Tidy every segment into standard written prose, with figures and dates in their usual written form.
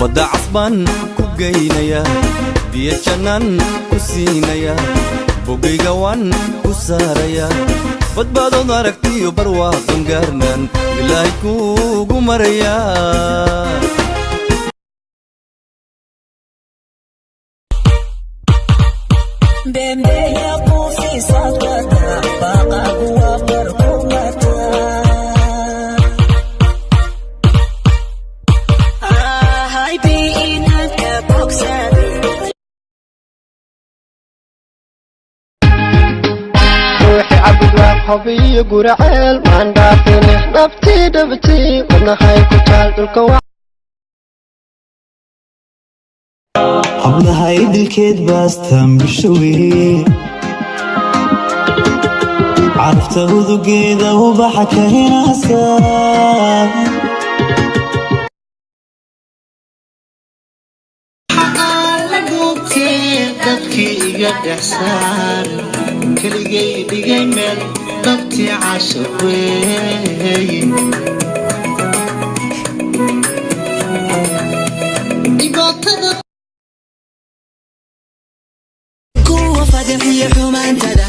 Badda casbaan ku geynaya, biyo jannaan ku siinaya, bogayga waan ku saaraya. Badbaadood aragtiyo barwaaqan gaarnaan bilaahi kuugu maraya. Ruuxi Cabud waa Xobiyo Guraceel, maan dhaafine naftii dhabtii wadnahay ku taal dhulka. Hablaha idilkeed baastaan bulsho weeye, carafta udugeeda ubaxa ka hinaasa. Dadkii iga dhex saar, keligay dhigay meel, dhabtii caashaq weeye. Dhibaatada Kuwa fadixiya xumaantada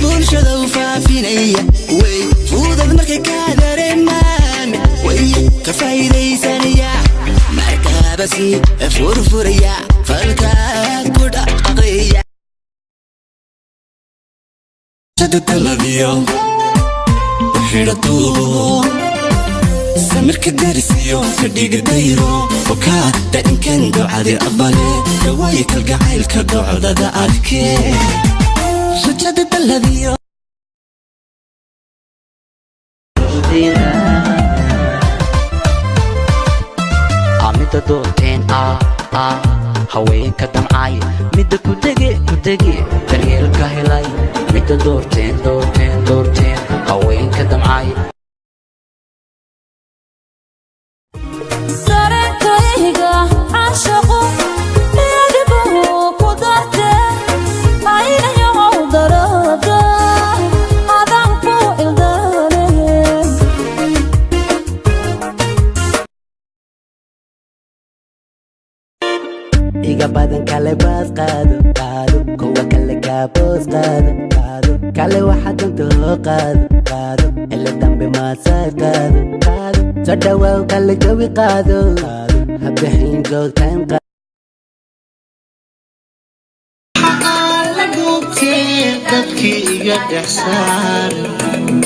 bulshada u faafinaya way fuudad markay ka dareemaan, way ka faa'iidaysanaya, markaaba si furfuraya falkaad ku dhaqaqaya. Taladiyo xidha duubo, samirka darisiyo fadhiga dayro okaa dainkan ducadi aqbale, dhawaaye kalgacaylka docdada adkee rajada daladiyo. Midda doorteen ah haweenka damcay, midda kudege kudege daryeelka helay, midda doorteen doorteen doorteen haweenka damcay. Dareenkayga caashaqo adigu ku darte, aynayow darada adaan ku ildaale. Iga badan kale baas qaado qaado, kuwa kale kaaboos qaado qaado, kale waxa danta hoo qaado qaado, xilli dambe maasaad qaado qaado, soo dhawaaw kale jawi qaado qaado, habixin joogtaan. La dhuubtee dadkii iga dhex saar,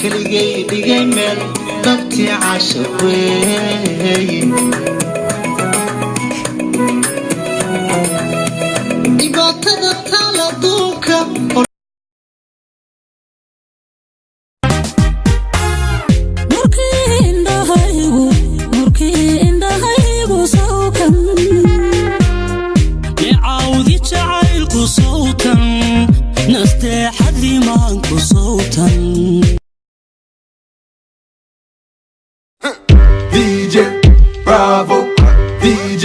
keligay dhigay meel, dhabtii caashaq weeye. Dhibaatada taala duunka. Murkii indhahaygu sawkan. Necaawdi jacaylku sawtan, nasteexadimaanku sawtan. DJ Bravo, DJ.